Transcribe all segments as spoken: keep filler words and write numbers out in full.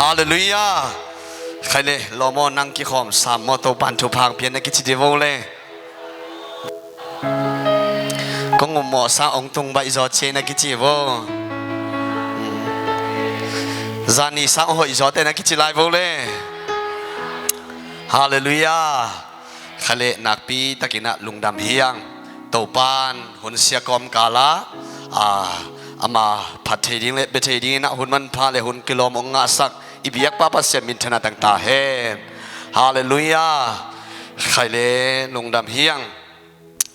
Halleluiah. Khai le, lawm aw, nang kikhawm sam maw, Topan thupha hong pia in na kici dih vo le. Kong um mawh sa, hong tung baih zaw ci ei na kici vo. Zani sang hoih zaw te na kici lai vo le. Halleluiah. Khai le, nakpi takin ah lungdam hi hang. Topan hun sia kawmkal ah, a, ama phat thei ding le bia thei dingin ah hun manpha le hun kilawm hong ngahsak i biakpa Pasian minthanna tang ta hen. Halleluiah. Khai le, lungdam hi hang.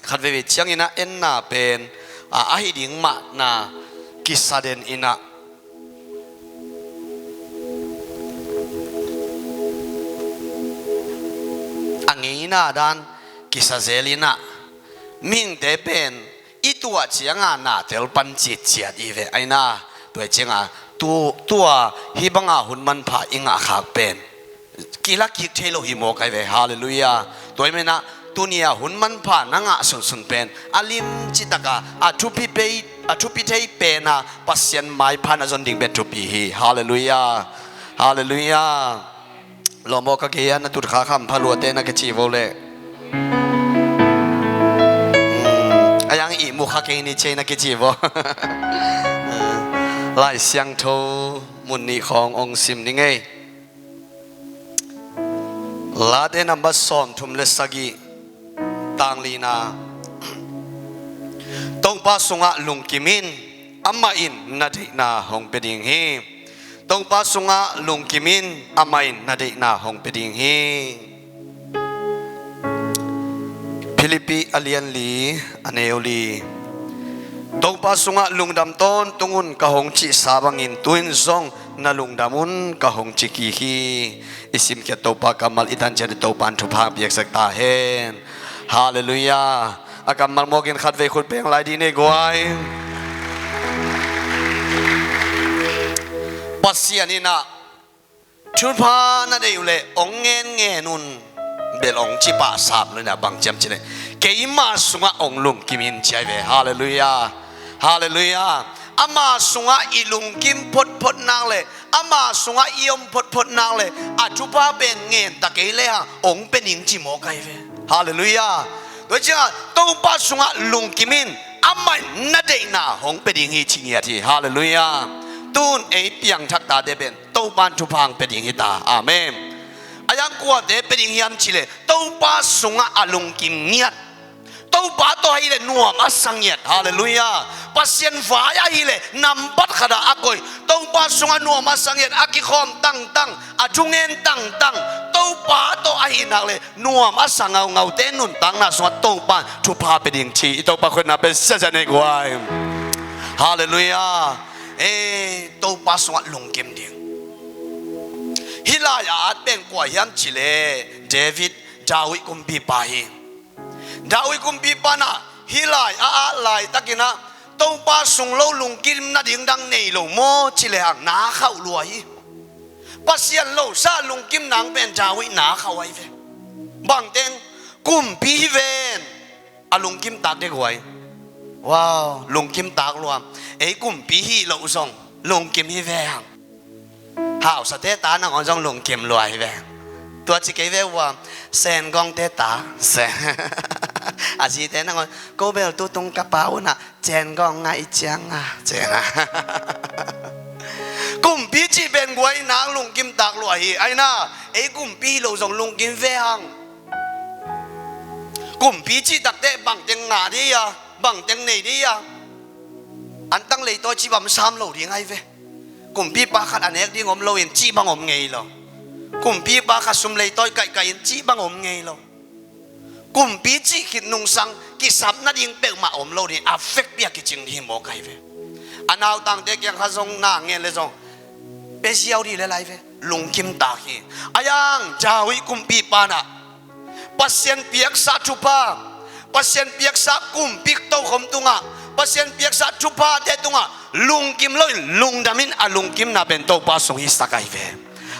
Khat veivei ciangin ah enna pen, a, ahi ding mahna kisa den in ah, a ngeina dan kisa zel in ah, mihingte pen i tuah cianga na tel pan citciat i ve. Aina, tua cianga tu, tua hih banga hun manpha i ngahkhak pen kila kik thei lo hi mawk ai ve. Halleluiah. Tua hi menah, tunia hun manpha na ngah sunsun pen a limci taka a thupi pei, a thupi thei pena Pasian maipha na zon ding pen thupi hi. Halleluiah. Halleluiah. Lawm aw, ka gei-a na tutkha kham pha luate na kici vo le. Hmm, a yang ihmu kha kei ni ci ei na kici vo. Lai Siangtho mun nih khawng hong sim ni ngei. Late number sawmthum le sagih, tang lina. Topa sungah lungkim in, amah in na deihna hong pia ding hi. Topa sungah lungkim in, amah in na deihna hong pia ding hi. Philippi a lian li, a neu li. Topa sungah lungdam tawntung un, ka hong cihsa bangin tu-in zong na lungdam un, ka hong ci kik hi. I simkhiat Topa kammal i tan ciat i Topan thupha piaksak ta hen. Halleluiah. A kammal mawkin khatvei khut beng lai dih ni guai. Pasian in ah thupha na deih uh leh hong ngenngen un, bel hong ci pahsap lo in ah, bang ciam ci leh, keima sungah hong lungkim in ci ai ve. Halleluiah. Halleluiah. Ama sungah i lungkim photphot nak leh, ama sungah i om photphot nak leh, a thupha pen ngen ta kei lehang hong pia ning ci mawk ai ve. Halleluiah. Tua ciangah Topa sungah lungkim in, amah in na deihna hong pia ding hi ci ngiat hi. Halleluiah. Tun ei piangthak tate pen Topan thupha hong pia ding hi ta. Amen. A yang kuate pia ding hiam ci leh, Topa sungah a lungkim ngiat, Topa tawh ahi leh nuam a sa ngiat. Halleluiah. Pasian vai ahi leh nambat khatah a koih, Topa sungah nuam a sa ngiat, a kikhawm tangtang, a thungen tangtang, Topa tawh ahi nak leh nuam a sa ngaungaute nuntakna sungah Topa thupha pia ding ci, i Topa khutna pen siasia nei guai. Halleluiah. Eh, Topa sungah lungkim ding. Hih lai-ah a at pen kua hiam ci leh, David, David kumpipa hi. David kumpipa in ah hih lai a at laitakin ah Topa sung lo lungkim nading dang nei lo maw ci lehang na khauh lua hi. Pasian lo sa lungkim nang pen David na khauh ai ve. Bangteng kumpi hi ven, a lungkim tak dek huai. Wow, lungkim tak lua. Ei kumpi hi lo zong lungkim hi ve hang. Hausate ta nangawn zong lungkim lua hi ve. Tua ci kei ve ua, Sengawngte ta, se. A zite nangawn, ko bel tutung ka pa unah Sengawng ngai cianga, cena. Kumpi cih pen guai nak lungkim tak lua hi. Aina, ei kumpi hi lo zong lungkim ve hang. Kumpi cih takteh bangteng ngah dih a, bangteng nei dih a. Antang leitawi cih bang sam lo ding ai ve. Kumpipa khat a nek ding om loin cih bang om ngei lo. Kumpipa khat sum leitawi kaihkaih in cih bang om ngei lo. Kumpi cih khit nungsang kisap nading peuhmah om lo ding, a vekpi a kicing ding hi mawk ai ve. A nautangte kiang kha zong na ngen le zong pia ziau dih le lai ve. Lungkim tak hi. A yang David kumpipa nah Pasian piaksa thupha, Pasian piaksa kumpi tokhom tungah, Pasian piaksa thuphate tungah lungkim loin lungdamin a lungkimna pen Topa sung hisak ai ve.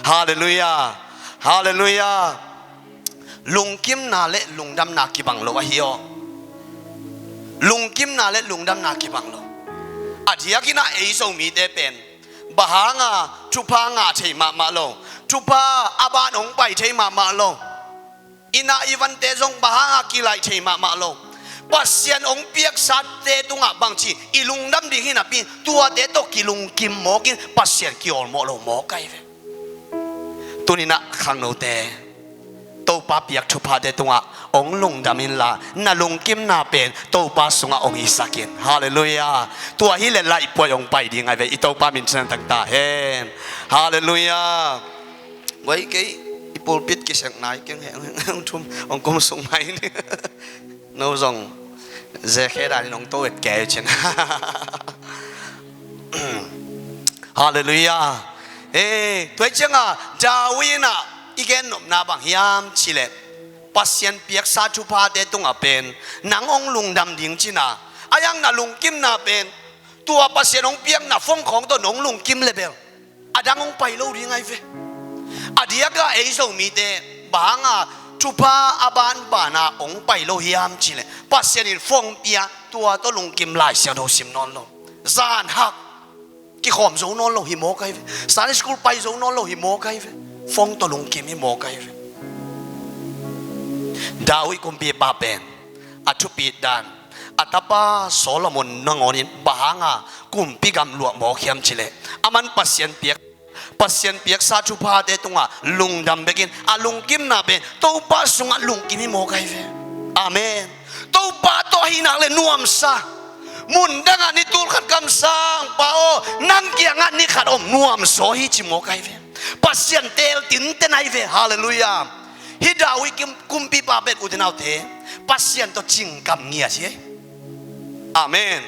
Halleluiah. Halleluiah. Lungkimna le lungdamna kibang lo ahi aw. Lungkimna le lungdamna kibang lo. A diakinah ei Zomite pen Bang hanga thupha ngah thei mahmah lo? Thupha a ban hong pai thei mahmah lo? I na i vante zong bang hanga kilaih thei mahmah lo? Pasian hong piaksate tungah bangci i lungdam ding hi napi, tuate tawh kilungkim mawkin Pasian kiawlmawh lo mawk ahi ve. Tuninah khangnote, Topa piak thuphate tungah hong lungdam inla, na lungkimna pen Topa sungah hong hisak in. Halleluiah. Tua hileh laihpuai hong pai ding ahi ve. I Topa min thang ta hen. Halleluiah. Guai kei, i pulpit kisek nai keng heng heng heng thum hong kum sung mai ni. No zong zekhe danin hong to et kei cin. Halleluiah. Eh, tua cianga David inah i gen nopna bang hiam cileh, Pasian piaksa thuphate tungah pen nang hong lungdam ding cina, a iang na lungkimna pen tua Pasian hong piakna fongkhawng tawh nong lungkim lebel a dang hong pai lo ding ahi ve. A diaka ei Zomite banga thupha a banbana hong pai lo hiam cileh, Pasian in fong pia tua tawh lungkim. Laisiangtho sim nawn lo, zan hak kikhawm zo nawn lo hi mawk ahi ve. Sunday school pai zo nawn lo hi mawk ahi ve. Fong tawh lungkim hi mawk ahi ve. David kumpipa pen a thupit dan a tapa Solomon nangawnin bang hanga kumpi gam luah mawk hiam cileh, aman Pasian piak, Pasian piaksa thuphate tungah lungdam bekin a lungkimna pen Topa sungah lungkim hi mawk ahi ve. Amen. Topa tawh ahi nak le nuamsa. Mundangah ni tulkhat kamsang pa aw, nang kiangah ni khat om nuamsaw hi ci mawk ahi ve. Pasian teel tinten ahi ve. Halleluiah. Hih David kim- kumpipa pen u te nau te, Pasian tawh cingkam ngiat hi. Amen.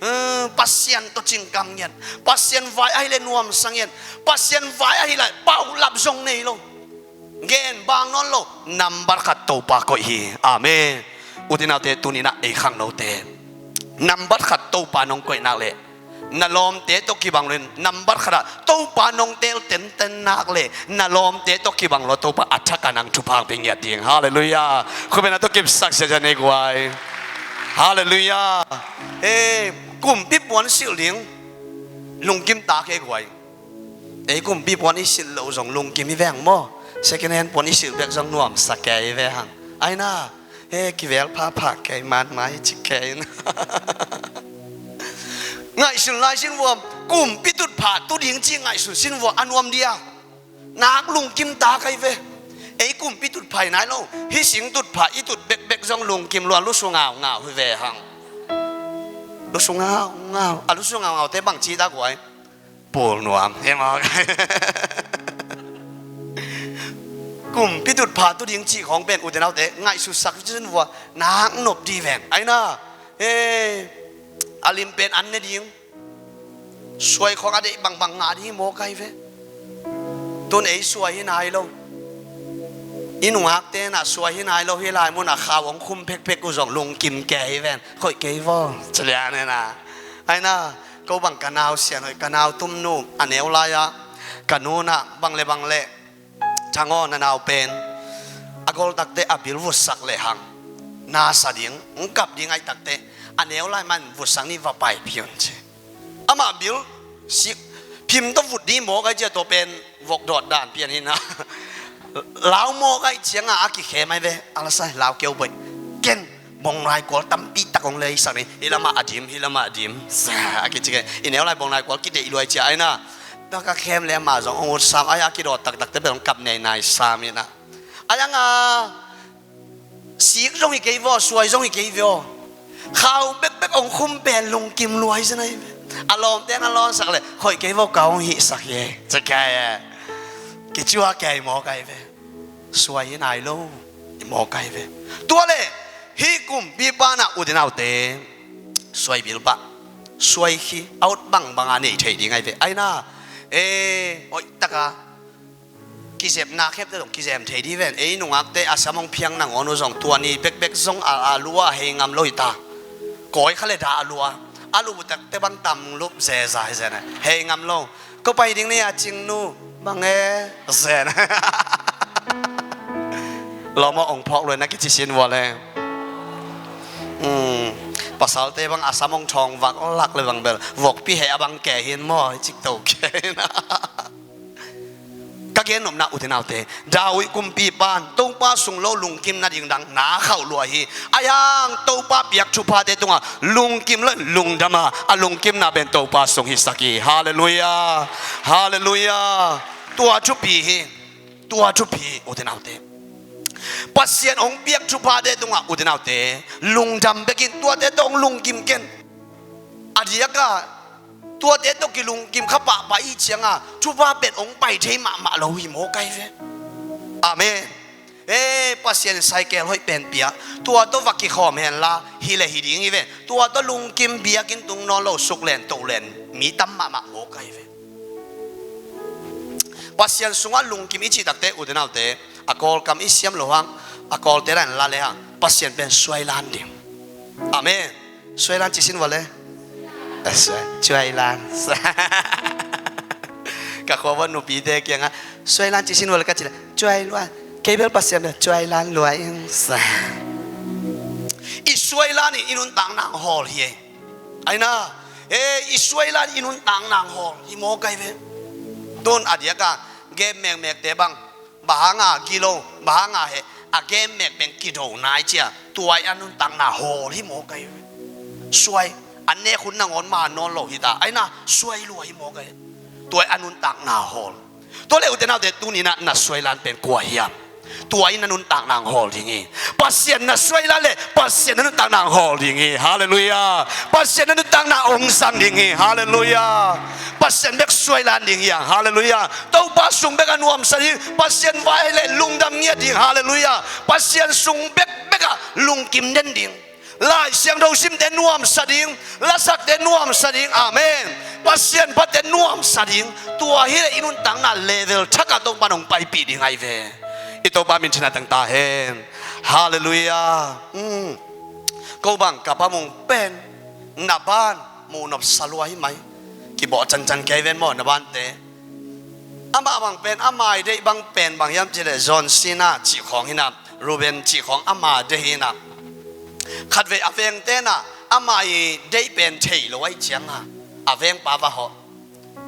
Eh, Pasian tawh cingkam ngiat. Pasian vai ahileh nuamsa ngiat. Pasian vai ahileh paulap zong nei lo. Gen bang nawn lo. Nambat khat Topa koih hi. Amen. U te nau te, tuninah ei khangnote, nambat khat Topa nong koih nak leh na lawmte tawh kibang loin, nambat khatah Topa nong teel tenten nak leh na lawmte tawh kibang lo, Topa a thak a nang thupha hong pia ngiat ding. Halleluiah. Khuapi na tawh kipsak siasia nei guai. Halleluiah. Eh, kumpi puan silh ding lungkim tak e guai. Ei kumpi puan i silh loh zong lungkim hi veng maw. Second hand puan i silh bek zong nuamsa kei hi ve hang. Aina, he kivel phapha kei, matmai ci kei. Ngaihsun lai sin vua, kumpi tutphah tu ding ci ngaihsun sin vua a nuam dia. Nak lungkim tak ahi ve. Ei kumpi tutphah hi nai lo. Hih sing tutphah i tut bekbek zong lungkim lua, lusu ngaungau hi ve hang. Lusu ngaungau. A lusu ngaungaute bang ci tak guai. Pul nuam hi maw? Kumpi tutphah tu ding cih khawng pen u te nau te ngaihsutsak cin vua, nak nop di ven. Aina, he, a lim pen an ne ding, suai khawng a deih bangbang ngah ding hi mawk ahi ve. Tun ei suai hi nai lo. I nungakte na suai hi nai lo, hih lai munah khau hong khum phekphek uh zong lungkim kei hi ven. Khoih kei vaw, ci lian hi na. Aina, ko bang ka nau sian hoih, ka nau tumnu a neu lai-ah ka nu na bang le bang le, Thang aw, na nau pen a gol takte a bil vutsak lehang na sa ding, hong kap ding aih takte a neu lai man vutsak ni, va paipih un ci. Amah bil sik phim tawh vut ding mawk aih cia, tua pen vok dawt dan pian hi na. Lau mawk aih cianga a kikhem aih ve, a la sai lau keu boih. Ken bawngnaikual tampi tak hong leisak ni, hih lamah a dim, hih lamah a dim. Sa a kici kei, i neu lai bawngnaikual kideih luai cia aih na. Tua ka khem le amah zong hong ut sam aih, a kidawt taktakte bel hong kap neinai sam hi na. Aih anga sik zong hi kei vaw, suai zong hi kei vaw. Khau bekbek hong khum pen lungkim luai zen aih ve. A lawmte na lawnsak le, khoih kei vaw, ka hong hihsak hi e, ci kei e. Kicua kei mawk aih ve. Suai hi nai lo, i mawk aih ve. Tua le hih kumpipa na u te nau te, suai bil pah, suai khi a ut bangbanga nei thei ding aih ve. Aih na, e, hoih taka kizepna khepte zong kizem thei dih ven. Ei nungakte a sam hong phiang nangawn uh zong tua ni bekbek zong a, a lua hei ngam lo hi ta. Kawi kha le dah a lua, a luh takte bang tam lup zeza hi zen a, hei ngam lo. Ko pai ding ni a, cingnu, bang e, zen. Lawm aw, ong phawk luai na kici sin vua le. Hmm. Pasalte bang a sam hong thawng vak lak le bang bel vokpi heh a bang ke hi in maw, i cik to ke hi in. Ka gen nopna ute naute, David kumpipa in Topa sung lo lungkim nading dang na khauh lua hi. Ahi hang Topa piak thuphate tungah lungkim lo in lungdam a, a lungkimna pen Topa sung hisak hi. Halleluiah. Halleluiah. Tua thupi hi. Tua thupi hi ute naute. Pasian hong piak thuphate tungah ute naute, lungdam bekin tuate tawh hong lungkim ken. A diakah tuate tawh kilungkim kha pahpah i hih ciangah thupha pen hong pai thei mahmah lo hi maw kai ve. Amen. Ee, Pasian in cycle hoih pen pia, tua tawh va kikhawm henla hi le hi ding hi ve. Tua tawh lungkim biakinn tung nawn lo, suk len to len mi tam mahmah maw kai ve. Pasian sungah lungkim i cih takte ute naute, a Kawlkam i siam loh hang, a Kawlte dan la le hang, Pasian pen suai lan ding. Amen. Suai lan ci sin vua le. Suai lan. Ka khua vua nupite kiangah suai lan ci sin vua le ka ci le suai luai. Kei bel Pasian bel suai lan luai ing. I suai lan in i nuntakna hong hawl hi ei. Aina, e, i suai lan in i nuntakna hong hawl hi maw kai ve. Tun a diakah game mekmekte bang, bang hanga gilo, bang hanga heh, a game mek pen kido nai cia, tua in a nuntakna hawl hi maw kai ve. Suai, an nek hun nangawn ma nawn lo hi ta, aina suai lua hi maw kai. Tua in a nuntakna hawl. Tua le ute naute, tuni-in ah na suai lan pen kua hiam? Tua in na nuntakna hong hawl ding hi. Pasian na suai lan le Pasian na nuntakna hong hawl ding hi. Halleluiah. Pasian na nuntakna hong zang ding hi. Halleluiah. Pasian bek suai lan ding hi hang. Halleluiah. Topa sung bek a nuamsa ding. Pasian vai le lungdam ngiat ding. Halleluiah. Pasian sung bekbek ah lungkim den ding. Lai Siangtho simte nuamsa ding, lasakte nuamsa ding, amen. Pasian phatte nuamsa ding, tua hi le i nuntakna level thak ah Topa in hong paipih ding ahi ve. I Topa min thang ta hen. Halleluiah. Mm. Ko bang ka pa Mung pen, na ban muh nopsa lua hi mai. Kibawh cancan kei ven maw na bante. Amah bang pen, ama i deih bang pen bang hiam cih leh John Cena cih khawng hi na, Ruben cih khawng ama deih hi na. Khatvei a vengte in ah ama i deih pen thei lo ahih ciangin a vengpa va hawh.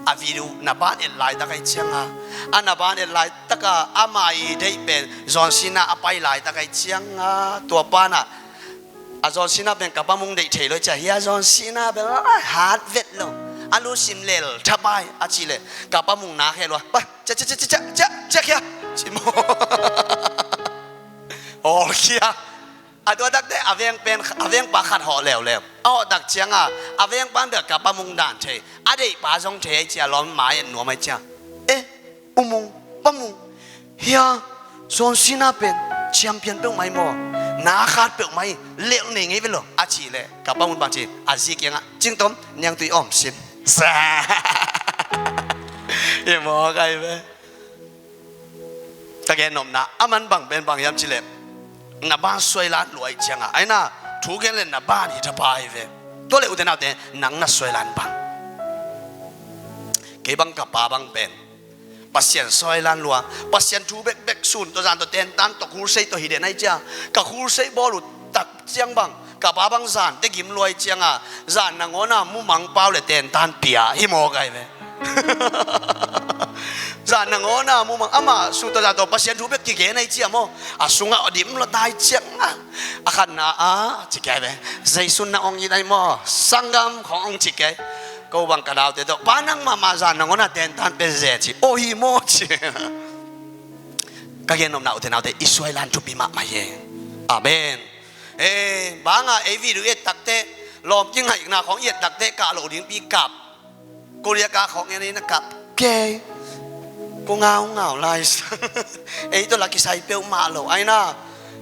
A video na ban et laitak ahih ciangin a, a na ban et laitak a ama i deih pen John Cena a pai laitak ahih ciangin a, tua pa in ah a John Cena pen ka pa Mung deih thei lo ahih ciangin a, hia John Cena pen a hat vet lo, a lu sim lel thapai a cih leh ka pa Mung na khe lua. Pai, cia, cia, cia, cia, cia, cia khia. Ci maw. Aw khia. A tua takte a veng pen, a vengpa khat hawh leuleu. A hawh tak ciangin a, a vengpa in bel ka pa Mung dan thei, a deihpa zong thei ahih ciangin a lawm mai en nuam ahih ciangin a. Eh, U Mung, Pa Mung, hia, John Cena pen champion peuhmah hi maw, na khat peuhmah hi, lelh nei ngei ve lo, a cih leh ka pa Mung bang ci, a zi kiangah, Cing Tom, niangtui om sin. Sa. Hi maw kai ve. Ka gen nopna, aman bang pen bang hiam cih leh, na ban suai lan lua ahih ciangin a, aina, thu gen leh na ban hi thapha hi ve. Tua leh ute naute, nang na suai lan bang. Kei bang ka pa bang pen Pasian suai lan lua, Pasian thu bekbek sun tawh zan tawh tentan tawh khulsei tawh hi den ahih ciangin a, ka khulsei bawl uh tak ciang bang, ka pa bang zan te gim lua ahih ciangin a, zan nangawn a mumang pau leh tentan pia hi maw kai ve. Zan nangawn a mumang, amah sun tawh zan tawh Pasian thu bek kigen ahih ciang maw, a sungah a dim lua ta ahih ciangin a, a khatna ah ci kai ve, Zeisu na hong it ahih maw, sanggam khawng hong ci kai. Ko bang ka naute tawh, Pa nang mahmah zan nangawn a tentan pen ze ci, aw hi maw ci. Ka gen nopna ute naute, i suai lan thupi mahmah hi. Amen. Eh, bang a ei video i et takte, lawm kingaihna khawng i et takte, kah loh dingpi kap. Korea ka khawng en in a kap kei. Ko ngau ngau lai sang. Ei tawh la kisai peuhmah lo aina.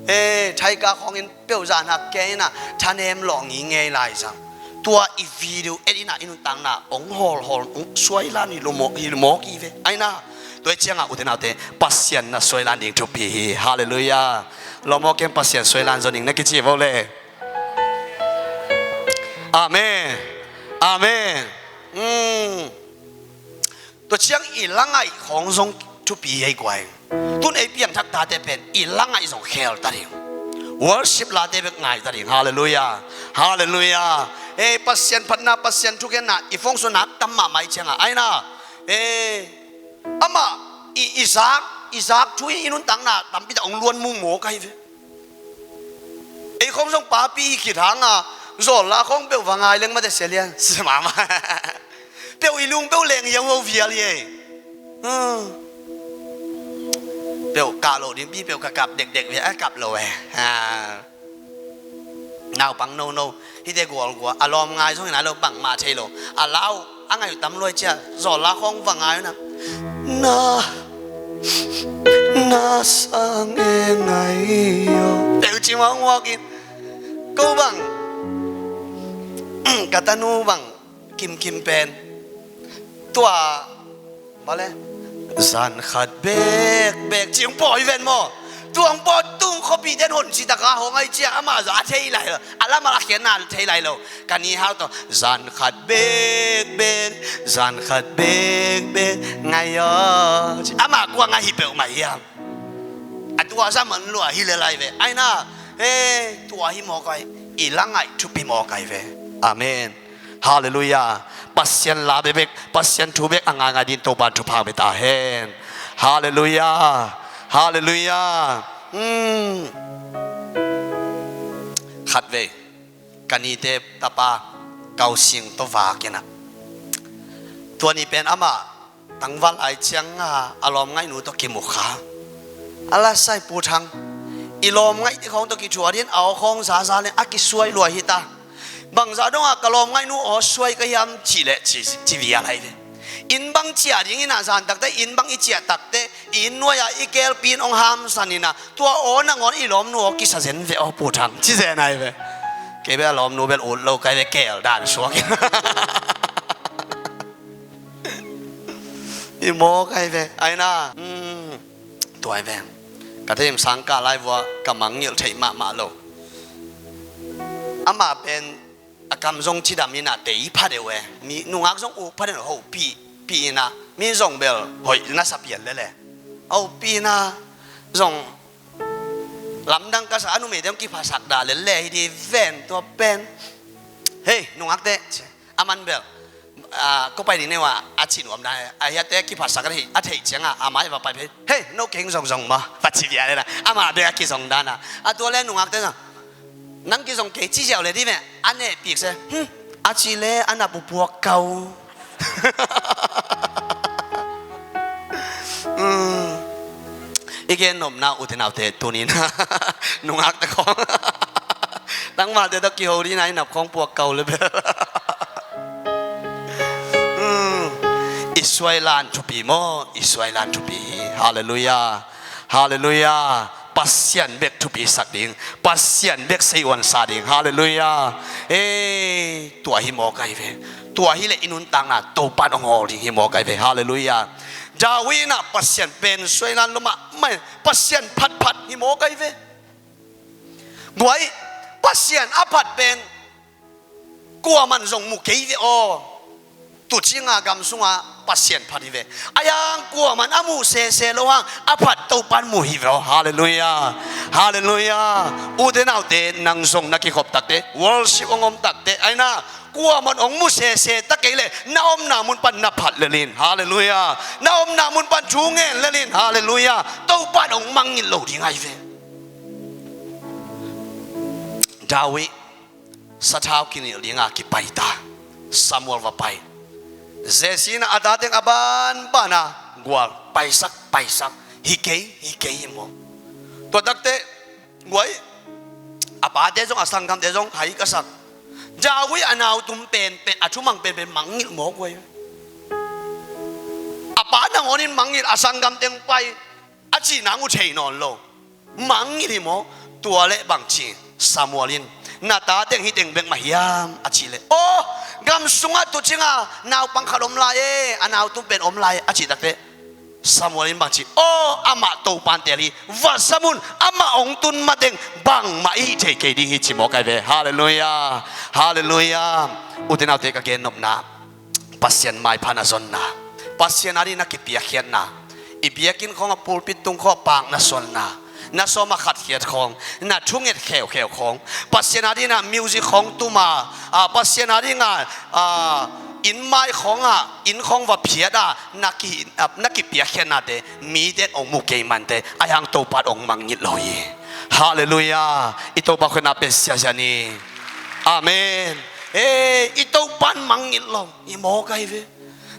Eh, Thai ka khawng en peuh zan hak kei in a, thanem lawh ngingei lai sang. Tua i video et in a i nuntakna hong hawlhawl, hong suai lan hi lo maw, hi lo maw ki ve. Aina, tua ahih ciangin a ute naute, Pasian na suai lan ding thupi hi. Halleluiah. Lawm aw, ken Pasian suai lan zaw ning na kici vo le. Amen. Amen. Mm. Tua ciang i la ngaih khawng zong thupi hi ei guai. Tun ei piangthak tate pen i la ngaih zong khel ta ding. Worship late bek ngai ta ding. Halleluiah. Halleluiah. Eh, Pasian phatna, Pasian thukhenna i phone sung nak tam mahmah i ciangah, aina, eh, amah i, i zak, i zak thu i, i nuntakna tampi tak hong luan mumawk ahi ve. Ei khawng zong papi hi khit hanga, zawlla khawng peuh va ngai leng mate sia lian. Sia mahmah. Peuh i lung peuh leng hiau ho vial hi ei. Hmm. Peuh kah lo ding pi peuh ka kap dekdek ve, a kap lo eh. Ha. Naupang nono hite gualgual a lawm ngai zong hi nai lo, bangmah thei lo. A lau a ngai uh tam luai cia, zawlla khawng va ngai uh na. Na, na sang e ngai aw. Peuh ci mawkmawk in. Ko bang ka tanu bang kimkim pen tua bale, zan khat bekbek ci hong pawi ven maw? Tua hong paw tung khuapi den hon ci taka hong ai cia, amah zaw a thei lai lo, a lam a khenna thei lai lo. Ka ni hau tawh zan khat bekbek, zan khat bekbek ngai aw ci. Amah kua ngai hi peuhmah hiam? A tua sa man lua hi le lai ve. Aina, he, tua hi mawk ai. I la ngaih thupi mawk ai ve. Amen. Halleluiah. Pasian la bekbek, Pasian thu bek a ngaingai din Topan thupha pia ta hen. Halleluiah. Halleluiah. Hmm. Khatvei ka nite tapa Kau Sing tawh vak inah, tua ni pen amah tangval ai cianga a lawmngaihnu tawh kimu kha. A la sai Pu Thang, i lawmngaih te khawng tawh kithuah din a aw khawng zaza le a kisuai lua hi ta. Bangzah dongah ka lawmngaihnu aw suai ka hiam cih leh ci, ci vial ahi ve. Inn bang ciah ding inah zan takte, inn bang i ciah takte, i inn nuai-ah i kelpi in hong hamsan inah, tua aw nangawn i lawmnu aw kisa zen ve aw Pu Thang, ci zen ahi ve. Kei bel a lawmnu bel ut lo kai ve, kel dan suak in. I mawk ahi ve, aina. Hmm. Tua ahi ve. Ka theihim sangkah lai vua ka mangngilh theih mahmah lo. Amah pen a kam zong cidam inah tei pha deuh e. Mi nungak zong uk pha deuh, hopih, pih inah. Mi zong bel hoih nasa pian lele. Hopih inah zong lamdang ka sa, a numeite hong kiphasak dah lele hi di ven tua pen. Hei, nungakte, ci. A man bel, ah, ko pai ding ne uh a, a cih nuam dan. A hiate kiphasak a theih, a theih ciangah a mai va pai phei. Hei, no keng zongzong maw? Va ci bia le na. Amah bek a kizong dan a. A tua le nungakte zong, nang kizong kei ci ziau le di ve. A nehpik se. Hmm. A cih le a na pupuak kau. Hmm. I gen nopna ute naute tunin nungakte khawng, tangvalte tawh kiho dina i nap khawng puak kau le bel. Hmm. I suai lan thupi maw? I suai lan thupi hi. Halleluiah. Halleluiah. Pasian bek thupi sak ding, Pasian bek seiuansa ding. Halleluiah. Ei, tua hi mawk ahi ve. Tua hi leh i nuntakna Topan hong hawl ding hi mawk ahi ve. Halleluiah. David inah Pasian pen suai lan lo mahmah, Pasian phatphat hi mawk ahi ve. Guai, Pasian a phat pen kuaman zong mu kei ve aw. Tucinga gam sunga Pasian phat hi ve. A yang kuaman a muh sese lo hang a phat Topan mu hi ve aw. Halleluiah. Halleluiah. Ute naute, nang zong na kikhop takte, worship hong om takte, aina, kuaman hong mu sese ta kei leh na omna mun pan na phat lelin. Halleluiah. Na omna mun pan thu ngen lelin. Halleluiah. Topan hong mangngilh lo ding ahi ve. David sathau kinilh dinga kipai ta. Samuel va pai. Jesse inah a tateng a banbana gual, paisak, paisak. Hi kei, hi kei hi maw? Tua takte guai, a pate zong a sanggamte zong hai ka sak. David a nautum penpen, a thumang penpen mangngilh maw guai? A pa nangawnin mangngilh, a sanggamteng pai a cih nang uh thei nawn lo. Mangngilh hi maw? Tua leh bangci Samuel in, na tateng hiteng bek mah hiam a cih leh, aw, gam sungah tucinga naupang khat om lai e, a nautum pen om lai e a cih takte, Samuel in bangci, aw, amah Topan tel hi, va sam un, amah hong tun mateng bangmah i hih thei kei ding hi ci mawk ahi ve. Halleluiah. Halleluiah. Ute naute, ka gennopna, Pasian maipha na zonna, Pasian ading na kipiakkhiatna, i biakinn khawng a pulpit tung khawng a paak na suanna, Na sawm a khat khiat khawng, na thunget kheukheu khawng, Pasian a dingin ah music khawng tum a, a, Pasian a dingin ah, a, inn mai khawng ah, inn khawng va phiat a, na ki, a, na kipiakkhiatnate mite in hong mu kei mante, ahi hang Topa in hong mangngilh lo hi. Halleluiah. I Topa khutna pia siasia ni. Amen. Ei, i Topa in mangngilh lo hi mawk ahi ve.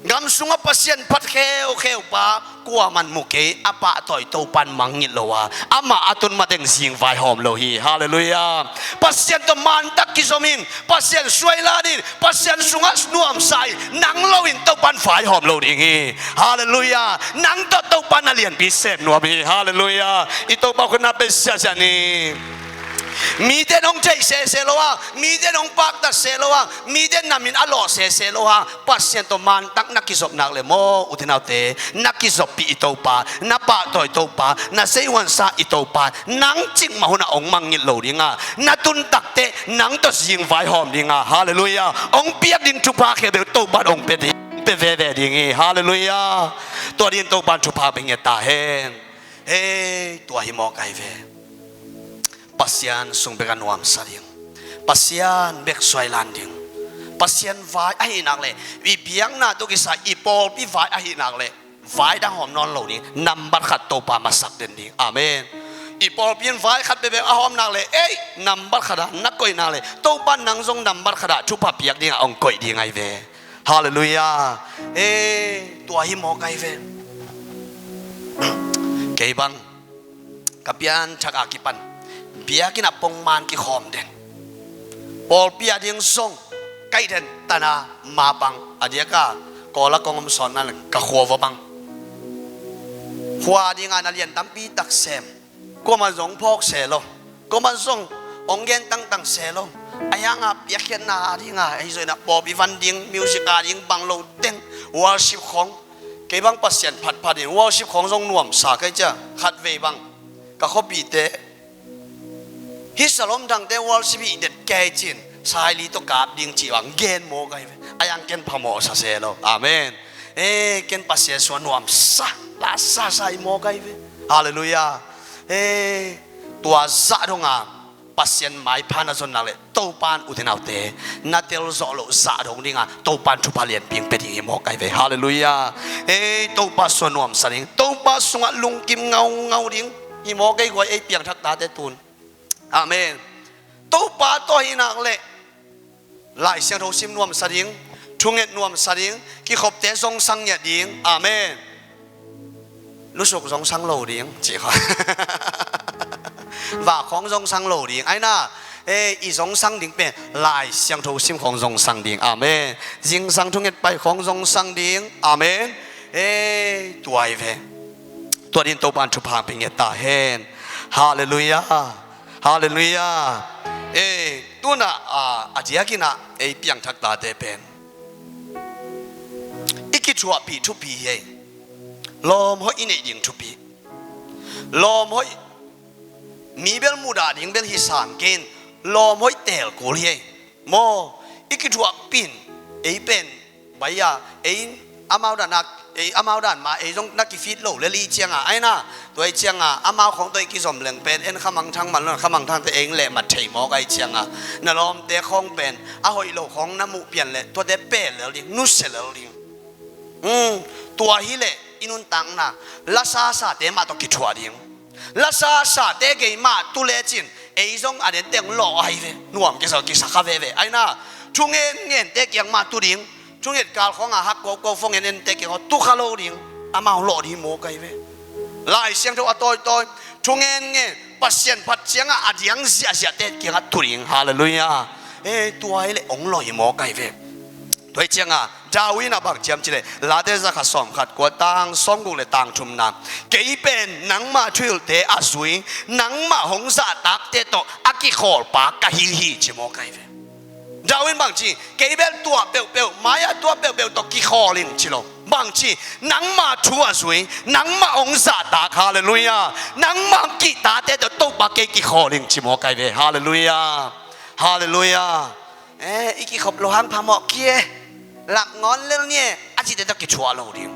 Gam sungah Pasian phat kheukheu pa kuaman mu kei, a pahtawi Topa in mangngilh lo a, amah a tun mateng zing vaihawm lo hi. Halleluiah. Pasian tawh mantak kizom in, Pasian suai la in, Pasian sungah nuamsa in, nang lo in Topa in vaihawm lo ding hi. Halleluiah. Nang tawh Topa in a lianpi sem nuam hi. Halleluiah. I Topa khutna pia siasia ni. Mite in hong theih sese lo a, mite in hong paktat se lo a, mite in na min a lawh sese lo a, Pasian tawh mantak na kizop nak leh maw, u te nau te, na kizoppih i Topa, na pahtawi Topa, na seihuansa i Topa, nang cikmah hun ah hong mangngilh lo ding a, na tun takteh nang tawh zing vaihawm ding a, halleluiah, hong piak ding thupha khempeuh Topa in hong pia ding, pia veve ding hi, halleluiah. Tua dingin Topa in thupha pia ngiat ta hen. Hei, tua hi mawk ahi ve. Pasian sung bek a nuamsa ding, Pasian bek suai lan ding, Pasian vai ahih nak leh, i biakna tawh kisai i pawlpi vai ahih nak leh, vai dang hawm nawn lo ding, nambat khat Topa masak den ding. Amen. I pawlpi in vai khat bekbek a hawm nak leh, ei, nambat khat ah na koih nak leh, Topa in nang zong nambat khat ah thupha piak ding a hong koih ding ahi ve. Halleluiah. Ei, tua hi mawk ahi ve. Kei bang ka pianthak a kipan biakinn ah pongman kikhawm den, pawlpi a ding zong kaih den, tana mapang a diak a, Kawl a kong om sawn na leng ka khua va bang. Khua ding a na lian tampi tak sem, kuaman zong phawk se lo, kuaman zong hong gen tangtang se lo. Ahi hang a piakkhiatna a ding a, ahi zong in ah pawlpi van ding, music a ding bang lo teng, worship khawng, kei bang Pasian phatphat in worship khawng zong nuamsa kei cia. Khatvei bang ka khuapite hih Salom Thangte worship hih det kei ci-in saili tawh kap ding cih bang gen mawk ahi ve. Ahi hang ken phamawh sa se lo. Amen. Ei, ken Pasian sung a nuamsa, lasasa hi mawk ahi ve. Halleluiah. Ei, tua zah dong a Pasian maipha na zon nak leh, Topa in, u te nau te, na tel zawh loh zah dong ding a Topa in thupha lianpi hong pia ding hi mawk ahi ve. Halleluiah. Ei, Topa sung a nuamsa ding, Topa sungah lungkim ngaungau ding hi mawk ahi guai, ei piangthak tate tun. Amen. Topa tawh ahih nak leh Lai Siangtho sim nuamsa ding, thunget nuamsa ding, kikhopte zongsang ngiat ding. Amen. Lusuk zongsang lo ding, ci kha. Vah khawng zongsang lo ding. Ahi na, eh, i zongsang ding pen Lai Siangtho sim khawng zongsang ding. Amen. Zingsang thunget pai khawng zongsang ding. Amen. Eh, tua hi ve. Tua dingin Topa in thupha pia ngiat ta hen. Halleluiah. Halleluiah. Eh, tuna, ah, a diakin ah ei piangthak tate pen i kithuahpih thupi hi ei. Lawmhoih i neih ding thupi. Lawmhoih, mi bel mudah ding bel hi sam kei in, lawmhoih teel kul hi ei. Maw, i kithuahpih in, ei pen, bai a, ei amau dan a, ei amau dan mah, ei zong na kifit lo lel i ciang a, ahi na, tua i ciang a, amau khawng tawh i kizom leng pen, en Kha Mang Thang man lo, Kha Mang Thangte ei leh mat thei mawk ahi ciang a, na lawmte khawng pen, a hoih lo khawng na muh pian leh, tuate peel lel ding, nusia lel ding. Hmm, tua hi leh, i nuntakna, lasasate mah tawh kithuah ding. Lasasate gei mah tu lecin, ei zong a dente hong lawh ahi ve. Nuam kisa, kisa kha veve. Ahi na, thu ngengente kiang mah tu ding. Thunget kal khawng a hak koko, phone en ente kiang khawng tu kha lo ding. Amau lawh ding mawk ahi ve. Lai Siangtho a tawitawi, thu ngenngen, Pasian phat ciang a a diang ziahziahte kiang a tu ding. Halleluiah. Eh, tua hi leh hong lawh hi mawk ahi ve. Tua hi ciang a, David in a bang ci hiam cih leh, Late zakhat sawmkhat kua, tang sawmguk leh tang thumna. Kei pen nangmah thuhilhte a zui, nangmah hong zahtakte tawh a kikhawlpa ka hi hi, ci mawk ahi ve. David in bang ci, kei bel tuah peuhpeuh, mai-ah tuah peuhpeuh tawh kikhawl ing ci lo. Bang ci, nangmah thu a zui, nangmah hong zahtak, halleluiah. Nangmah hong kihtate tawh Topa kei kikhawl ing ci mawk ahi ve, halleluiah. Halleluiah. Eh, i kikhop loh hang phamawh kei e, lak ngawn lel ni e, a cihte tawh kithuah lo ding.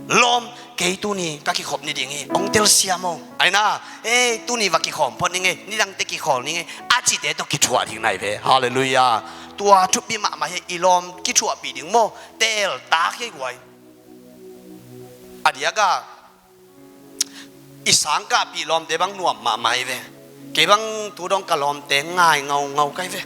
Lawm, "Ei, tuni ka kikhop ni ding hi, hong telsiam o. Aina, ei, tuni va kikhawm phot ning ei, nidangte kikhawl ning ei," a cite tawh kithuah ding nai ve. Halleluiah. Tua thupi mahmah hi. I lawm kithuahpih ding maw, teltak hi guai. A diakah i sangkahpih lawmte bang nuam mahmah hi ve. Kei bang tu dong ka lawmte ngai ngaungau kai ve.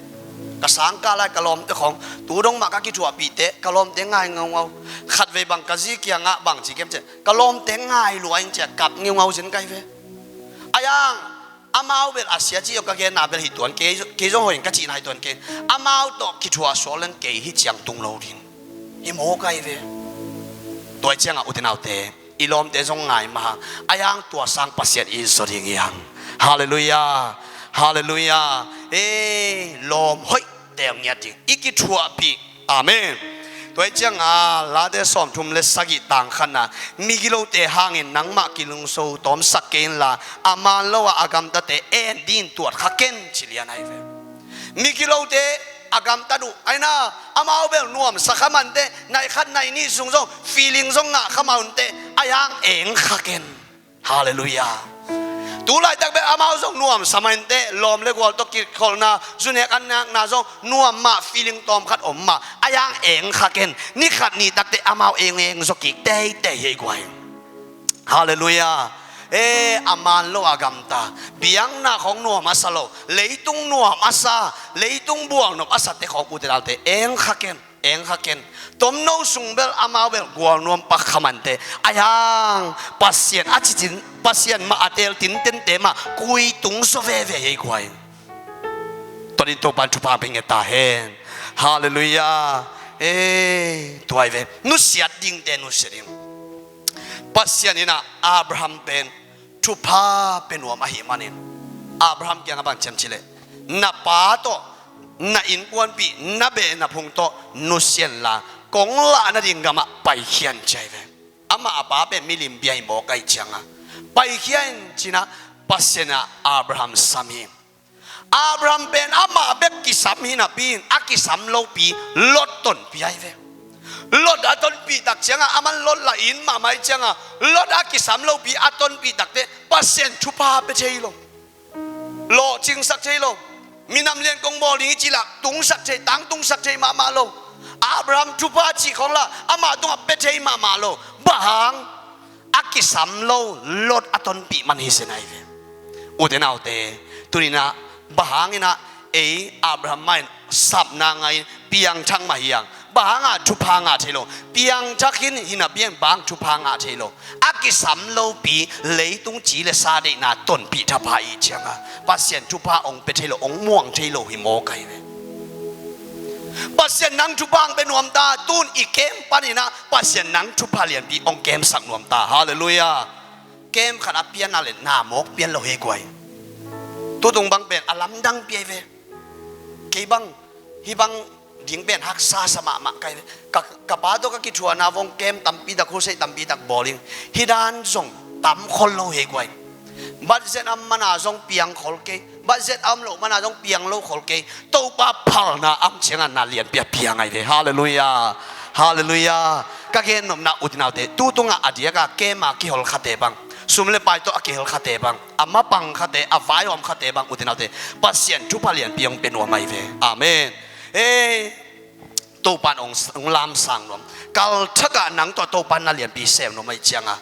Ka sangkah lai ka lawmte khawng tu dong mah ka kithuahpihte ka lawmte ngai ngaungau. Khatvei bang ka zi kiangah bang ci kem ciah, ka lawmte ngai lua ing ciah kap ngiungau zen kai ve. Ayang, amau bel a sia ci zong ka genna bel hi tuan kei, kei zong hoih ing ka cihna hi tuan kei. Amau tawh kithuah suak leng kei hi ciang tung lo ding. Hi maw kai ve. Tua ciangah ute naute, i lawmte zong ngai mah hang, ayang tua sang Pasian i zaw ding hi hang. Halleluiah. Halleluiah. Ei, lawm hoih teng ngiat ding i kithuahpih. Amen. Tua hi ciangah Late sawmthum le sagih tang khatna, "Migilote hangin nangmah kilungso tawmsak kei inla, a man lo-a a gamtate en dingin tuat kha ken," ci lian ahi ve. Migilote a gamtat uh, aina, amau bel nuamsa kha mah inteh, nai khat nai nih sung zong feeling zong ngah kha mah inteh, ayang eng kha ken. Halleluiah. Tu laitak bel amau zong nuamsa mah inteh, lawm le gual tawh kikholhna, zunek an nakna zong nuam mah, feeling tawmkhat om mah, ayang eng kha ken. Ni khat ni takteh amau eng eng zaw kik teitei hi guai. Halleluiah. E, a man lo a gamta, biakna khawng nuam a sa lo, leitung nuam a sa, leitung bualnop a sate khawng ute naute eng kha ken, eng kha ken. Tomno sung bel amau bel gualnuam pak kha mah inteh, ayang Pasian a cicin, Pasian mah a teel tintente mah kui tung zaw veve hi guai. Tua dingin Topan thupha pia ngiat ta hen. Halleluiah. E, tua hi ve. Nusiat dingte nusia ding. Pasian in ah Abraham pen thupha pia nuam ahih manin, Abraham kiangah bang ci hiam cih leh, "Na pa tawh, na innkuanpih, na beh na phung tawh nusia inla, kong lah nading gamah paikhia in," ci ahi ve. Amah a pa pen milim bia hi mawk ahih ciangah, "Paikhia in," ci-in ah Pasian in ah Abraham sam hi. Abraham pen amah bek kisam hi napi-in, a kisam lopi Lot tonpih ahi ve. Lot a tonpih tak ciangah, aman Lot lah it mahmah ahih ciangah, Lot a kisam lopi a tonpih takteh Pasian thupha pia thei lo. Lawhcingsak thei lo. Minam lian kong bawl ding hi cih lah tungsak thei, tangtungsak thei mahmah lo. Abraham thupha cih khawng lah amah tungah pia thei mahmah lo. Bang hang? A kisam lo Lot a tonpih man hi zen ahi ve. Ute naute, tuni-in ah bang hangin ah ei Abraham mah in sapna ngah-in piangthak mah hi hang, bang hangah thupha ngah thei lo? Piangthak hi in, hi napi-in bang thupha ngah thei lo? A kisam lopi leitung ci le sa deihna tonpih thapha ahih ciangah Pasian thupha hong pia thei lo, hong muang thei lo hi mawk ahi ve. Pasian nang thupha hong pia nuam ta, tu-in i kem panin ah Pasian nang thupha lianpi hong kemsak nuam ta. Halleluiah. Kem khat a pianna le na mawk pian lo hi guai. Tutung bang pen a lamdang pi ahi ve. Kei bang, hih bang ding pen haksa sa mahmah ka hi ve. Ka, ka pa tawh ka kithuahna vong kem tampi tak, husei tampi tak bawl ing. Hih dan zong tam khol lo hi guai. Budget a om mana zong piang khol kei. Budget a om loh mana zong piang lo khol kei. Topa phalna a om ciangah na lianpi a piang ahi ve. Halleluiah. Halleluiah. Ka gennopna ute naute, tu tungah a diakah kem a kihol khate bang, sum le pai tawh a kihel khate bang, a mapang khate, a vaihawm khate bang, ute naute, Pasian thupha lianpi hong pia nuam ahi ve. Amen. Ei, Topan hong, hong lamsang nuam. Kalthakah nang tawh Topan na lianpi sem nuam ahih ciangah,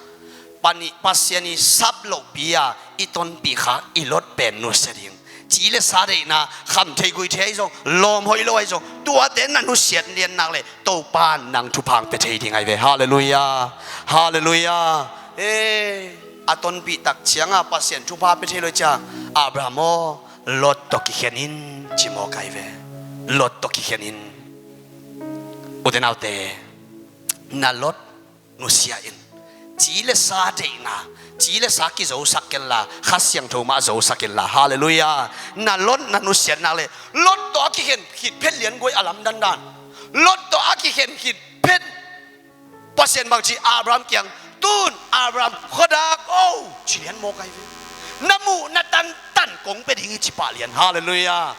Pani-, Pasian i sap lohpi-a i tonpih kha i Lot pen nusia ding. Ci le sa deihna, kham thei gui thei ahi zong, lawm hoih lo ahi zong, tuate na nusiat lian nak leh Topa in nang thupha hong pia thei ding ahi ve. Halleluiah. Halleluiah. Ei, a tonpih tak ciangah Pasian thupha pia thei lo ciang, Abraham aw, Lot tawh kikhen in, ci mawk ahi ve. Lot tawh kikhen in. Ute naute, na Lot nusia in. Ci le sa deihna, ci le sa kizosak kenla, Kha Siangtho mah zosak inla. Halleluiah. Na Lot na nusiat nak leh, Lot tawh a kikhen khit phet lian guai a lamdang dan. Lot tawh a kikhen khit phet. Pasian bang ci Abraham kiang, tu-in Abraham, khuadak o, ci lian mawk ahi ve. Na muh na tantan kong pia ding hi ci pah lian. Halleluiah.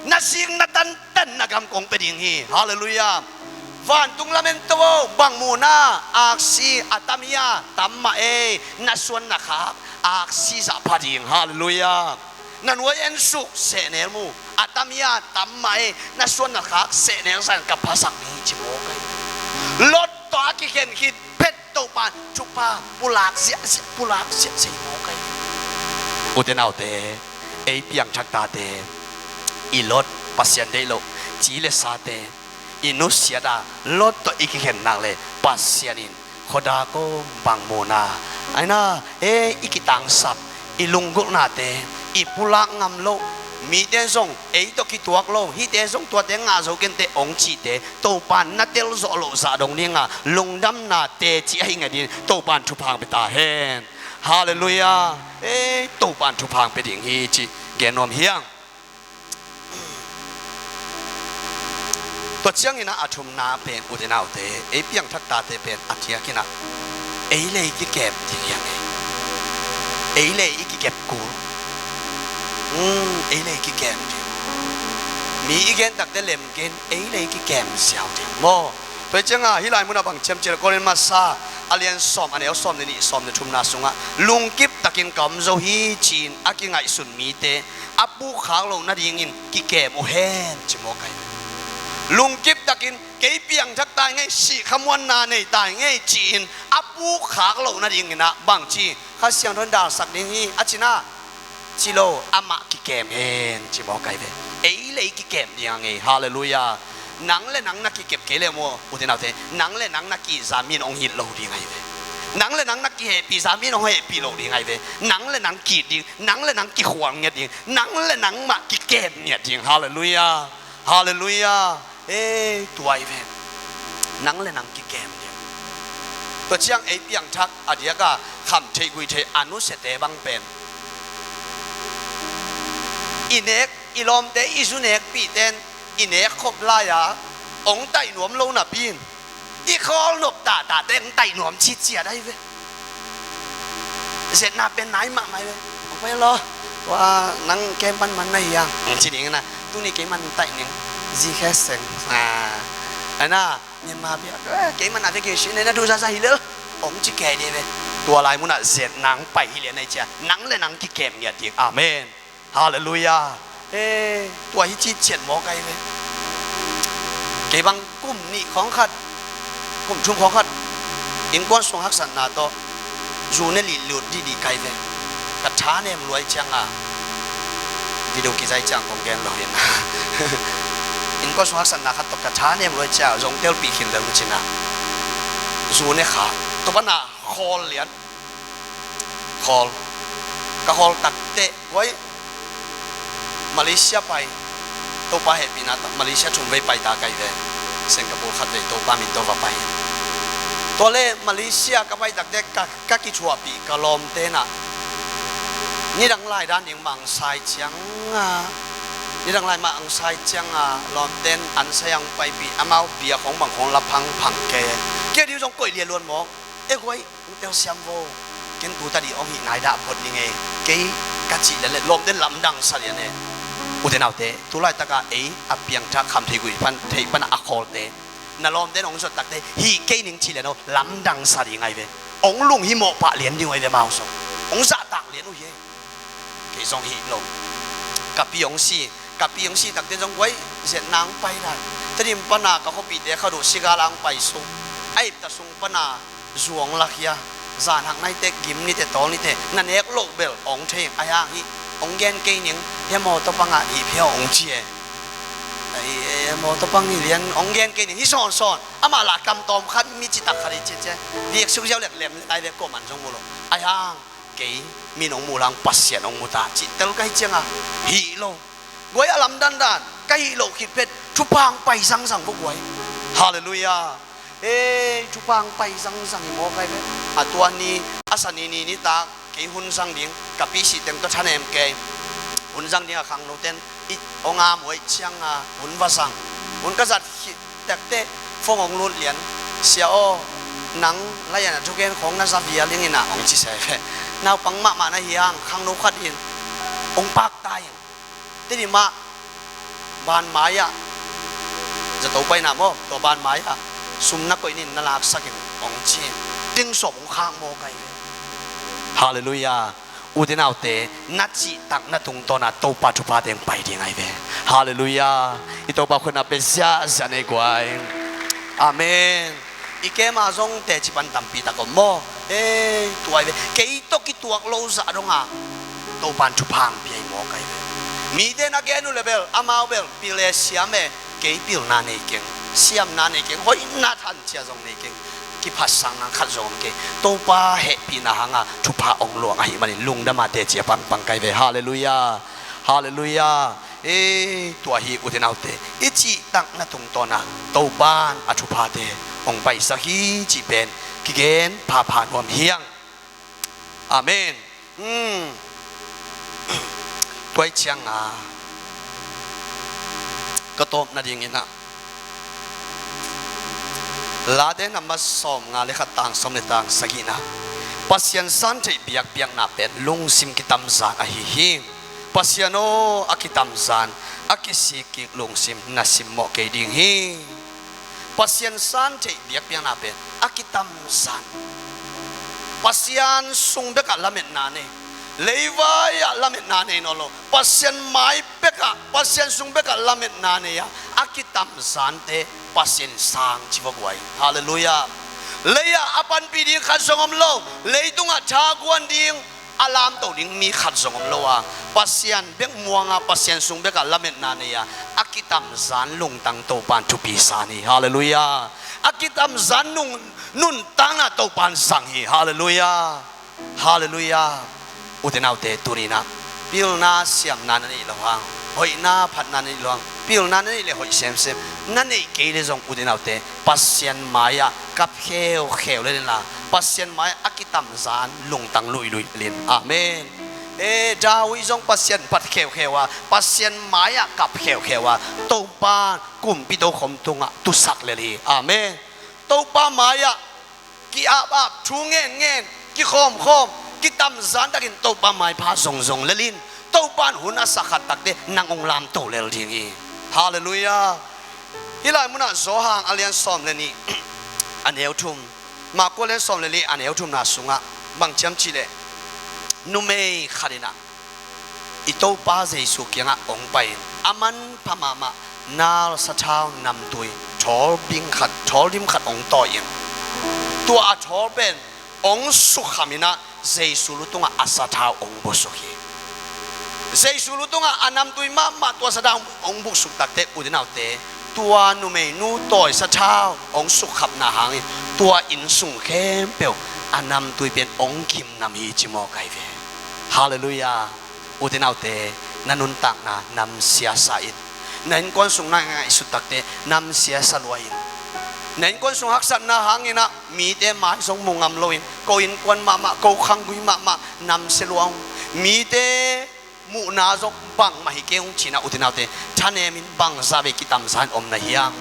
Na sing na tantan na gam kong pia ding hi. Halleluiah. Vantung lamen to aw, bang muhna, aksi a tam hia, tam mah ei, na suan na khak aksi zah pha ding. Halleluiah. Na nuai en suk sehnel mu, a tam hia, tam mah ei, na suan na khak sehnel zah in ka phasak ding hi ci mawk ahi. Lot tawh a kikhen khit phet Topa'n thupha pulak ziahziah, pulak ziahziah hi mawk ahi. Ute naute, ei piangthak tate, i Lot, Pasian deih loh ci le sate, i nusiat a Lot tawh i kikhen nak le Pasian in khuadak aw, bang muhna, aina, ei i kitangsap, i lunggulhnate, i pulak ngam loh, mite zong ei tawh kituak lo, hihte zong tuate ngah zo kei inteh hong cihte Topa'n na telzawh loh zah dong dinga lungdamna teci ahi ngiat dingin Topa'n thupha hong pia ta hen. Halleluiah. Ei, Topa'n thupha hong pia ding hi cih gen nuam hi hang. Tua ciangin ah a thumna pen, ute naute, ei piangthak tate pen a diakin ah ei le i kikem ding hi hang ei. Ei le i kikem kul. Hmm, ei le i kikem ding. Mi i gen takte lem kei in, ei le i kikem ziau ding maw. Tua ciangin ah hih lai munah bang ci hiam cih leh Korin masa a lian sawm, a neu sawm le nih, sawm le thumna sungah, lungkip takin ka om zo hi ci-in a kingaihsun mite a pukkhak loh nadingin kikem uh hen, ci mawk ahi. Lungkip takin kei piangthak ta ing ei, sih khamuanna nei ta ing ei ci-in a pukkhak loh nadingin ah bang ci, Kha Siangtho in dalsak ding hi a cih na, ci lo, amah kikem hen, ci mawk ahi ve. Ei le ei kikem ding a ngei. Halleluiah. Nang le nang na kikep kei le maw, ute naute, nang le nang na kihza mi in hong hilh lo ding ahi ve. Nang le nang na kihehpihza mi in hong hehpih lo ding ahi ve. Nang le nang ki-it ding, nang le nang kikhual ngiat ding, nang le nang mah kikem ngiat ding. Halleluiah. Halleluiah. Ei, tua ahi ve. Nang le nang kikem ding. Tua ciang ei piangthak a diaka khamtheih guihtheih a nusiate bang pen, i nek, i lawmte, i zu nekpihte in i nek khop lai-a hong taih nuam lo napi in, i khawl nop tahtahte hong taih nuam citciat ahi ve. Zetna pen nai mahmah ahi ve. Hong pai lo. Tua nang kem pan man na hi hang, ci ding na. Tuni kei man taih ning. Zi khe seng. Ah. Ana, Myanmar bia, eh, kei man a ve kei si ne na du zaza hi lel, hong ci kei ding ve. Tua lai munah zetna hong pai hi lian ahi cia, nang le nang kikem ngiat ding. Amen. Halleluiah. Eh, tua hi citciat mawk ahi ve. Kei bang kum nih khawng khat, kum thum khawng khat, innkuan sung haksatna tawh zu ne lih lut dihdih kai ve. Ka thanem luai cianga, video kizai ciang kong gen lo hi na. Innkuan sung haksatna khat tawh ka thanem luai cianga zong telpih khin lel uh cina. Zu ne kha, tua pana khawl lian. Khawl. Ka khawl takteh, guai, Malaysia pai. Topa hehpihna tawh Malaysia thum vei pai ta kai ve. Singapore khat vei Topa min tawh va pai. Tua le Malaysia ka pai takteh ka, ka kithuahpih ka lawmte na. Nidang lai dan ding mah ang sai cianga. Nidang lai mah ang sai cianga lawmten an sai ang paipih amau bia khong bang khong la phangphang ke. Kia diu zong koih lia luan mawk. E guai. Ute uh siam vo, ken tu tadi hong hih nai dah phot ning e, kei ka cih lian le lawmten lamdang sa lian e. Ute naute, tu laitaka ei a piangthak khamtheih guih pan, theih pana a khawlte, na lawmten hong zot takte hih kei ning cih lian aw, lamdang sa ding ahi ve. Hong lunghimawh pah lian ding uh ahi ve, amau zong hong zahtak lian uh hi e. Kei zong hih lo. Ka pi hong si, ka pi hong si takte zong guai, ziatna hong pai dan. Tedim pana ka khuapihte khat uh Sigala hong pai sung, a ipta sung pana zu hong lakhia. Zan hak naite, gim nite, tawl nite, na nek loh bel hong thei, a hiang hih hong gen kei ning. Hia maw tawpang ah hih phia hong ci e. Hia maw tawpang hih lian hong gen kei ning. Hih sawnsawn amah lah kam tawm khat, mi citak khat hi ciacia. Viek suk ziau lek lem lai ve, kuaman zong mu lo. A hiang kei, min hong muh lang Pasian hong mu ta cih tel ka hih cianga hih lo. Guai a lamdandan ka hih loh khit phet thupha hong pai zangzang vo guai. Halleluiah. Ei, thupha hong pai zangzang hi mawk ahi ve. A tua ni, a sa ni ni nitak kei hun zang ding, ka pi sih teng tawh thanem kei. Hun zang ding a khangnoten i hong am uh aih cianga hun va zang. Hun ka zat khit takteh phone hong lut lian. Sia aw, nang layan a thugen khawng na za vial ing ina hong ci se ve. Naupang mahmah na hi hang, khangno khat in hong pakta ing. Teni mah banmai ah, zato paina maw, tua banmai ah sum na koih ning, na laksak in, hong ci in. Ding sawm hong khak mawk ahi ve. Halleluiah. Ute naute, na cihtakna tungtawna Topa thupha teng pai ding ahi ve. Halleluiah. I Topa khutna pe ziahziah nei guai. Amen. I kema zong teci pan tampi tak om maw? Ei, tua ahi ve. Kei tawh kituak lo zah donga Topan thupha hong pia hi mawk ahi ve. Mite na gen uh le bel, amau bel pil e, siam e, kei pilna nei keng, siamna nei keng, hoihna thancia zong nei keng, kiphatsakna khat zong om kei. Topa hehpihna hanga thupha hong luang ahih manin lungdama teci a pangpang ka hi ve. Halleluiah. Halleluiah. Ei, tua hi ute naute, i cihtakna tungtawna Topan a thuphate hong paisak hi cih pen kigen phapha nuam hi hang. Amen. Hmm. Tua ahih cianga ka tawp nadingin ah, Late number sawmnga le khat, tang sawm le tang sagihna, Pasian san theih biakpiakna pen lungsim kitamzan ahi hi. Pasian aw, a kitamzan, a kisikkik lungsim na simmawh kei ding hi. Pasian san theih biakpiakna pen a kitamzan. Pasian sung bekah lametna nei, leivai-ah lametna nei nawn lo, Pasian mai bekah, Pasian sung bekah lametna nei-a a kitamzante Pasian sang ci va guai. Halleluiah. Lei-ah a panpih ding khat zong om lo, leitungah thaguan ding, a lamto ding mi khat zong om lo a, Pasian bek muanga, Pasian sung bekah lametna nei-a a kitamzan lungtang Topan thupi sa ni. Halleluiah. A kitamzan nung, nuntakna Topan zang hi. Halleluiah. Halleluiah. Ute naute, tuninah pilna siamna na neih loh hang, hoihna phatna na neih loh hang, pilna na neih le hoih semsem na neih kei le zong, ute naute, Pasian mai-ah kap kheukheu le linla, Pasian mai-ah a kitamzan lungtang luiluih lin. Amen. E, David zong Pasian phat kheukheu a, Pasian mai-ah kap kheukheu a, Topa kumpi tokhom tungah tusak lel hi. Amen. Topa mai-ah ki-apap, thu ngenngen, kikhawmkhawm, kitamzantakin Topa maipha zongzong lelin, Topan hun a sak khat takte nang hong lamto lel ding hi. Halleluiah. Hih lai munah Johan a lian sawm le nih, a neu thum, Marku a lian sawm le nih, a neu thumna sungah bang ciam cihleh, numei khat inah i Topa Jesu kiangah hong pai-in, a manpha mahmah nal, sathau, namtui, thawl bing khat, thawl dim khat hong tawi-in, tua a thawl pen hong sukham inah Jesu lu tungah a sathau hong busuk hi. Jesu lu tungah a namtui mahmah tua sathau hong busuk takte, ute naute, tua numeinu tawi sathau hong sukhamna hangin tua innsung khempeuh a namtui pen hong khimnam hi ci mawk ahi ve. Halleluiah. Ute naute, na nuntakna namsia sa in. Na innkuan sung na ngaihsut takte namsia sa lua in. Na innkuan sung haksatna hanginah mite mai zong mu ngam loin, ko innkuan mahmah, ko khanggui mahmah namsia lua ung. Mite muhna zong bangmah hi kei ung cinah, ute naute, thanemin bangzah vei kitamzan om na hiam?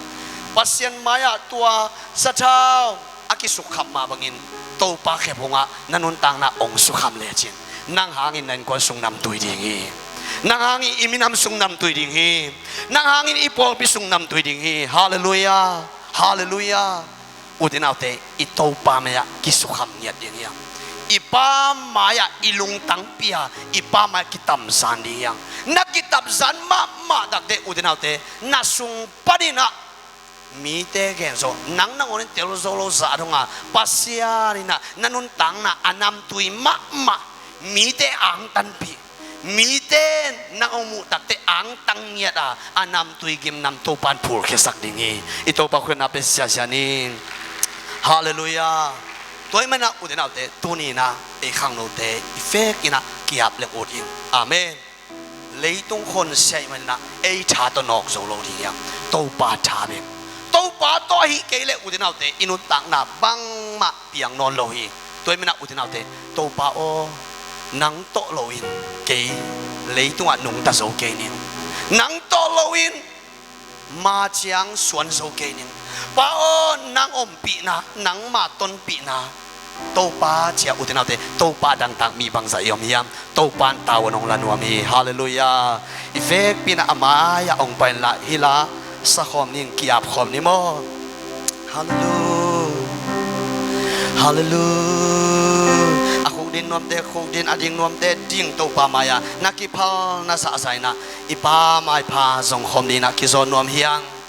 Pasian mai-ah tua sathau a kisukkhap mah bangin Topa khephungah na nuntakna hong sukham lecin, nang hangin na innkuan sung namtui ding hi. Nang hangin i minam sung namtui ding hi. Nang hangin i pawlpi sung namtui ding hi. Halleluiah. Halleluiah. Ute naute, i Topa mai-ah kisukham ngiat ding hi hang. I Pa mai-ah i lungtang pia, i Pa mai-ah kitamzan ding hi hang. Na kitamzan mahmah takte, ute naute, na sung paninah mite gen zo, nang nangawn in tel zo lo zah donga, Pasian inah na nuntakna a namtui mahmah, mite angtanpih, mite nang hong muh takte angtang ngiat a, a namtui gimnam Topan phulkhiasak ding hi. I Topa khutna pe siasia ni. Halleluiah. Tua ahih manin ah, ute naute, tuninah ei khangnote i fek inah ki-ap leng ut in. Amen. Leitung khonsia ahih maninah ei tha tawh nawk zo lo ding hiam? Topa tha bek. Topa tawh ahih kei leh, ute naute, i nuntakna bangmah piang nawn lo hi. Tua ahih maninah, ute naute, Topa aw, nang tawh loin kei leitungah nungta zo kei ning. Nang tawh loin ma ciang suan zo kei ning. Pa aw, nang ompihna, nangma tonpihna, Topa cia, ute naute, Topa dangtak mi bangzah i om hiam? Topan tavuan hong la nuam hi. Halleluiah. I vekpi inah a mai-ah hong pai inla, hih la sakhawm ning, ki-apkhawm ni maw? Halleluiah. Halleluiah. A khukdin nuamte khukdin, a ding nuamte ding, Topa mai-ah na kiphal na zahzah in ah, i Pa maipha zong khawm ding in ah kizawn nuam hi hang.